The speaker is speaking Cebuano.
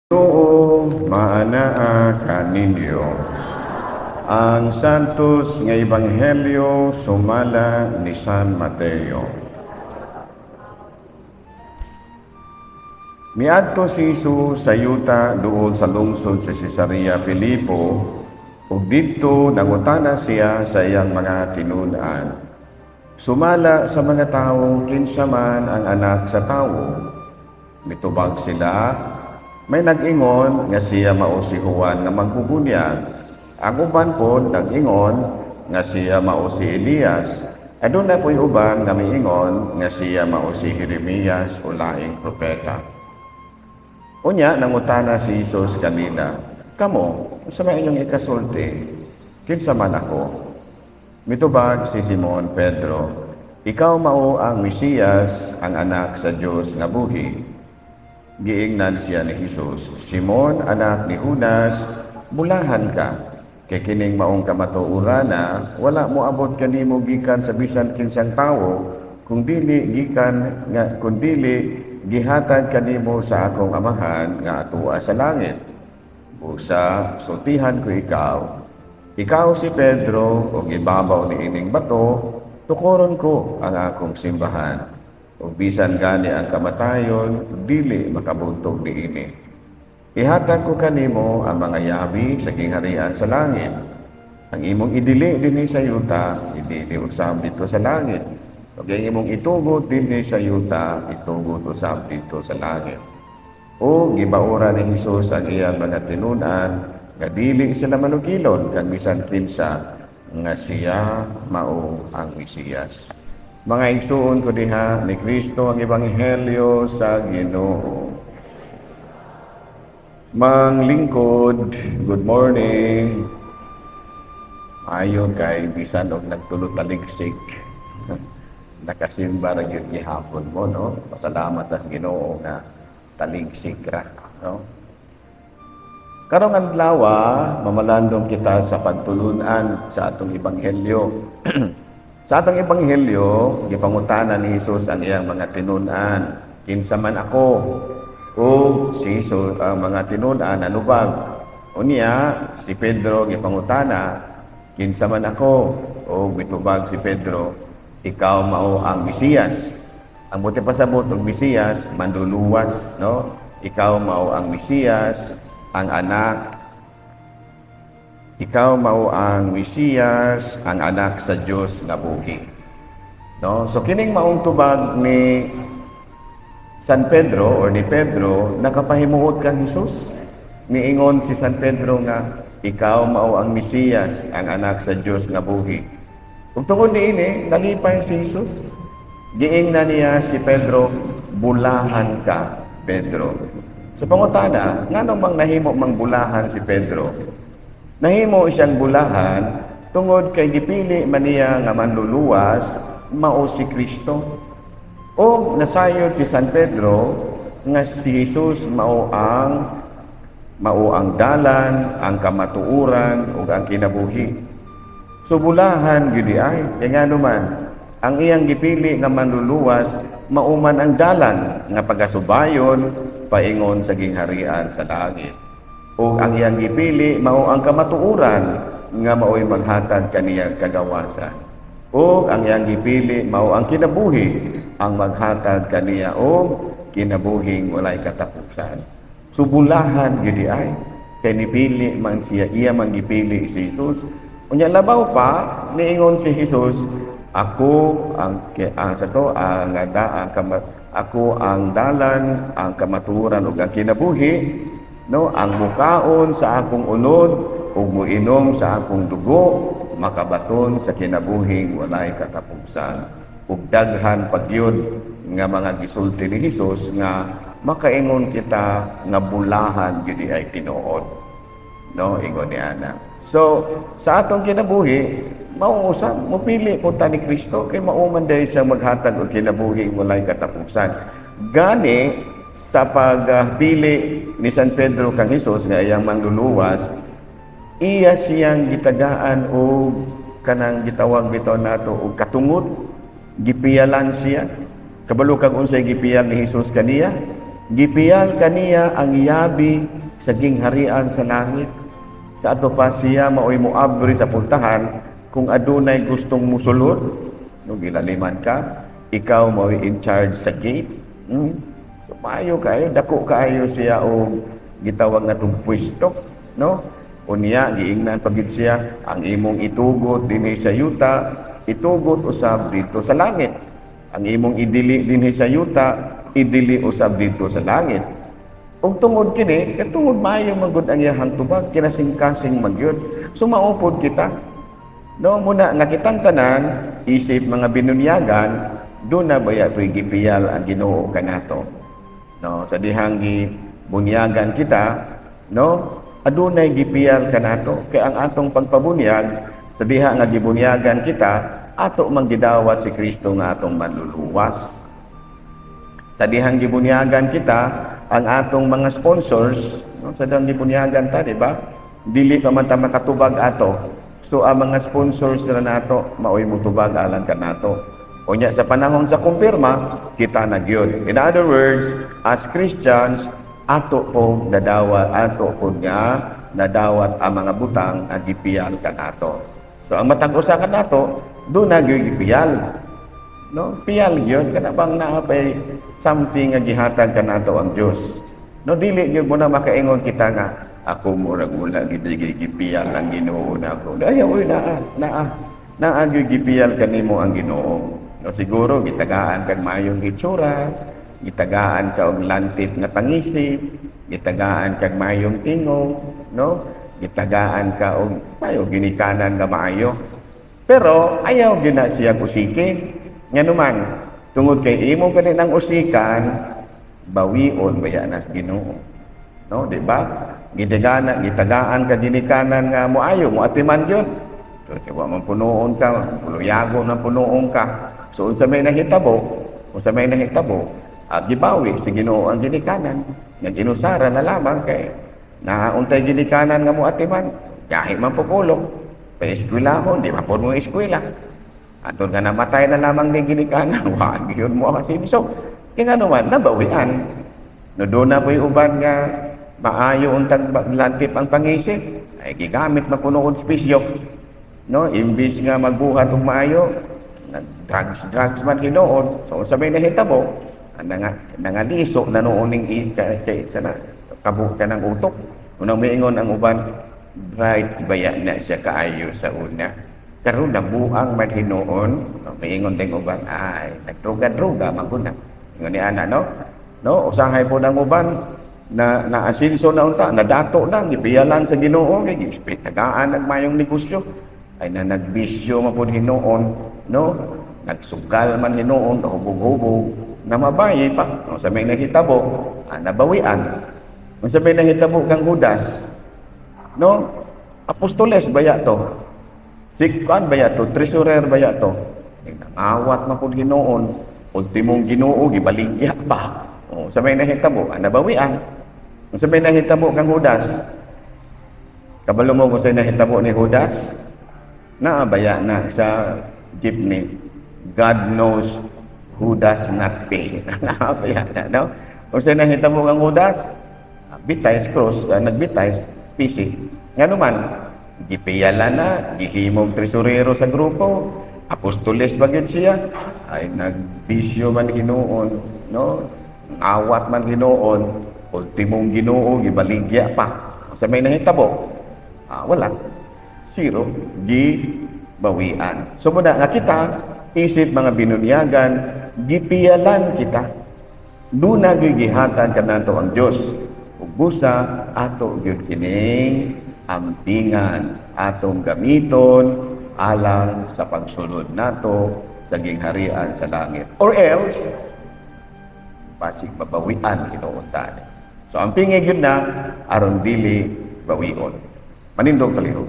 Ginoo maanaa kaninyo. Ang Santos nga Ebanghelyo sumala ni San Mateo. Miadto si Jesus sa yuta duol sa lungsod sa Cesarea Filipo ug didto nangutana siya sa iyang mga tinun-an. Sumala sa mga tawo, kinsa man ang Anak sa Tawo? Mitubag sila, may nag-ingon nga siya mao si Juan nga magbubunyag. Ang uban pod nag-ingon nga siya mao si Elias. Aduna po'y uban nga miingon nga siya mao si Jeremias o laing propeta. Unya, nangutana si Jesus kanila, "Kamo, unsa may inyong ikasulti? Kinsa man ako?" Mitubag si Simon Pedro, "Ikaw mao ang Mesiyas, ang Anak sa Dios nga buhi." Giingnan siya ni Jesus, "Simon, anak ni Judas, bulahan ka. Kay kining maong kamatuorana, wala moabot kanimo gikan sa bisan kinsang tawo, kung dili gikan nga kun dili gihatag kanimo sa akong Amahan nga atua sa langit. Busa, sultihan ko ikaw, ikaw si Pedro, ug ibabaw niining bato, tukoron ko ang akong simbahan. Ug bisan gani ang kamatayon, dili makabuntog niini. Ihatag ko kanimo ang mga yabi sa gingharian sa langit. Ang imong idili dinhi sa yuta, idili usab didto sa langit. Ug ang imong itugot dinhi sa yuta, itugot usab didto sa langit." O gibaura ni Hesus ang iyang mga tinun-an nga dili sila manugilon kang bisan kinsa nga siya mao ang Mesiyas. Mga igsuon ko diha ni Kristo, ang Ebanghelyo sa Ginoo. Manglingkod, good morning. Ayo kay bisan og nagtulo taligsik, nakasimba ra gyud gihapon mo, no? Pasalamat tas Ginoo nga taligsik ra, no? Karong adlaw, mamalandong kita sa pagtulunan sa atong ebanghelyo. Sa atong ebanghelyo, gipangutana ni Jesus ang iyang mga tinun-an, "Kinsa man ako?" O si Jesus ang mga tinun-an nanubag. Unya si Pedro gipangutana, "Kinsa man ako?" O mitubag si Pedro, "Ikaw mao ang Mesiyas." Ang buot pasabot og Mesiyas, manduluwas, no? Ikaw mao ang Mesiyas, ang anak. Ikaw mao ang Mesiyas, ang anak sa Dios nga buhi. No? So kining maong tubag ni San Pedro or ni Pedro nakapahimuot kang Hesus. Niingon si San Pedro nga ikaw mao ang Mesiyas, ang anak sa Dios nga buhi. Ug tungod niini, nalipay si Jesus. Giingnan niya si Pedro, "Bulahan ka, Pedro." Sa pangutana, ngano bang nahimo mang bulahan si Pedro? Nahimo siyang bulahan tungod kay gipili man niya nga manluluwas mao si Kristo. O nasayod si San Pedro nga si Jesus mao ang dalan, ang kamatuoran ug ang kinabuhi. So bulahan gyud ay kay ngano man ang iyang gipili nga manluluwas mao man ang dalan nga pagasubayon paingon sa gingharian sa langit. O ang iyang gipili mao ang kamatuoran nga mao'y maghatag kaniyang kagawasan. O ang iyang gipili mao ang kinabuhi ang maghatag kaniya og kinabuhing walay katapusan. So bulahan gyud ay kay nipili man siya, iya man gipili si Jesus. Unya labaw pa, niingon si Jesus, ako ang sa to ang da, ang kama, ako ang dalan, ang kamatuoran ug ang kinabuhi, no? Ang mukaon sa akong unod ug muinom sa akong dugo makabaton sa kinabuhing walay katapusan." Ug daghan pagyud nga mga gisulti ni Hesus nga makaingon kita nga bulahan gyud ay tinuod, no? Ingon ni ana. So sa atong kinabuhi, mao usab mopili po ta ni Kristo kay mao man dahil siya maghatag og kinabuhing walay katapusan. Gani sa pagpili ni San Pedro kang Hesus nga iyang mangluluwas, iya siyang gitagaan og kanang gitawag bitaw nato og katungot. Gipiyalan siya. Kabalo kag unsay gipiyal ni Hesus kaniya? Gipiyal kaniya ang yabi sa gingharian sa langit. Sa ato pa siya maoy moabri sa pultahan kung adunay gustong musulod, no, gilaliman ka, ikaw maoy in charge sa gate. So maayo kaayo, dako kaayo siya og gitawag nga tong pwesto, no? Unya giingnan pagid siya, "Ang imong itugot dinhi sa yuta, itugot usab dito sa langit. Ang imong idili dinhi sa yuta, idili usab dito sa langit." Ug tungod kini, kay tungod maayo man gud ang iyahang tubag, kinasing-kasing magyud. So maupod kita. No, muna nga kitang tanan isip mga binunyagan, duna baya po'y gipiyal ang Ginoo kanato? No, sa dihang gibunyagan kita, no, adunay gipiyal kanato kay ang atong pagpabunyag sa diha nga gibunyagan kita, ato mang gidawat si Kristo nga atong manluluwas. Sa dihang gibunyagan kita, ang atong mga sponsors, no, sa dihang gibunyagan ta, di ba? Dili pa man ta makatubag ato. So ang mga sponsors na nato maoy mutubag alang kanato. Unya sa panahon sa kumpirma, kita na gyud. In other words, as Christians, ato po nadawat, ato po nga nadawat ang mga butang nga gipiyal kanato. So ang matag usa kanato, duna gyud gipiyal. No, piyal gyud kana bang naa pay something nga gihatag kanato ang Dios. No, dili gyud mo na makaingon kita nga ako murag wala gid gipiyal ang Ginoo nako. Ayaw, uy, naa, naa. Naa gyud gipiyal kanimo ang Ginoo. No, siguro gitagaan kag maayong hitsura, gitagaan ka og lantip nga pangisip, gitagaan kag maayong tingog, no? Gitagaan ka og mayo ginikanan nga maayo. Pero ayaw gyud na siya usiki. Nganuman, tungod kay imo gani nang usikan, bawion baya nas Ginoo. No, di ba? Gidagana, gitagaan ka ginikanan nga moayo, moatiman gyud. So, wa man punuon ka, puluyago na punuon ka. So, unsa may nahitabo? Unsa may nahitabo? Gibawi si Ginoo ang ginikanan. Nga ginusara na lamang kay nauntay ginikanan nga moatiman. Gahi man pupulong. Pa eskwelahon, di ba po mo eskwela? Aton nga namatay na lamang ni ginikanan, wa gyud mo asinso. Kaya nga naman, nabawian. No, duna po'y uban nga maayo untag lantip ang pangisip, ay gigamit na kuno og bisyo. No, imbis nga magbuhat og maayo, nag drugs drugs man hinuon. So unsa may nahitabo, nangaliso na noon ning kay sa na kabo ka ng utok. Unang miingon ang uban, "Bright baya na siya kaayo sa una. Karon nabuang man hinuon." No, miingon ding uban, "Ay, nagdroga-droga man gud na." Ingon ni ana, no? No, usahay po ng uban na naasinso na unta, nadato na, gipiyalan sa Ginoo kay tagaan ng mayong negosyo. Ay na nagbisyo man pud hinuon, no? Nagsugal man hinuon, hubog-hubog, na mabayi pa. No, sa may nahitabo, nabawian. Kung sa may nahitabo kang Judas, no? Apostoles baya to? Si kuan baya to? Treasurer baya to? Ay, nangawat man pud hinuon. Ultimong Ginoo gibaligya pa. Oh, sa may nahitabo, nabawian. Kung sa may nahitabo kang Judas, kabalo mo kung sa nahitabo ni Judas, naabaya na sa jeepney. "God knows who does not pay." Naabaya na, no? Kung sa nahitabo kang Judas, bitay cross, nagbitay, pisi. Nga naman, gipiyala na, gihimong tresurero sa grupo, apostoles ba gyud siya? Ay, nagbisyo man hinuon, no? Awat man hinuon, ultimong Ginoo gibaligya pa. Sa may nahitabo, wala. Zero, gibawian. So muna nga kita, isip mga binunyagan, gipiyalan kita. Duna gyud gihatag kanato ang Dios. Ug busa ato gyud kining ampingan, atong gamiton alang sa pagsulod nato sa gingharian sa langit. Or else, basig mabawian hinuon tani. So ang pingig yun na aron dili bawion. Manindog kalihok.